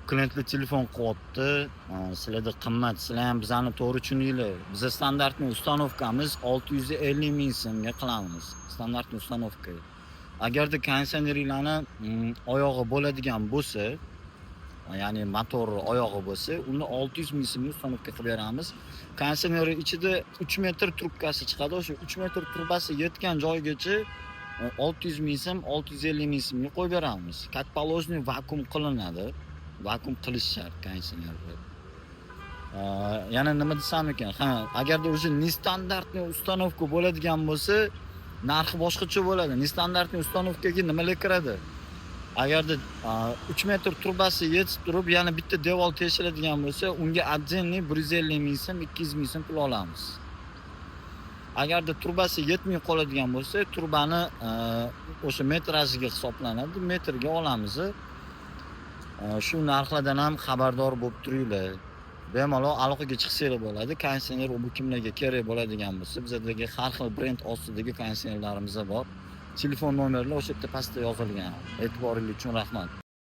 Klientlar telefon qilyapti. Sizlarda qimmat, sizlar ham bizani to'g'ri tushuninglar. Biza стандартный установка miz 650 ming so'mga qilamiz. Стандартный установка. Agarda konditsioneringlarni oyog'i bo'ladigan bo'lsa, ya'ni motor oyog'i bo'lsa, uni 600 ming so'mga установка qilib beramiz. Konditsioner ichida 3 metr trubkasi chiqadi. O'sha 3 metr trubasi yetgan joygacha 600 ming so'm, 650 ming so'mga qo'yib beramiz. Как положено vakuum qilinadi. Vakuum qilish shart konditsionerni. Yana nima desam ekan? Ha, agarda o'sha нестандартный установка bo'ladigan bo'lsa, narxi boshqacha bo'ladi. Нестандартный установка ga nimalar kiradi? Agarda 3 metr trubasi yetib turib, yana bitta devor teshiladigan bo'lsa, unga отдельный 150 ming so'm, 200 ming so'm pul olamiz. Agarda trubasi yetmay qoladigan bo'lsa, trubani o'sha metrajiga hisoblanadi, metrga olamiz. Shu narxlardan ham xabardor bo'lib turinglar. Bemalol aloqaga chiqsanglar bo'ladi. Konditsioner bu kimlarga kerak bo'ladigan bo'lsa, bizadagi har xil brend ostidagi konditsionerlarimiz bor. Telefon nomerlar o'sha yerda pastda yozilgan. E'tiboringiz uchun rahmat.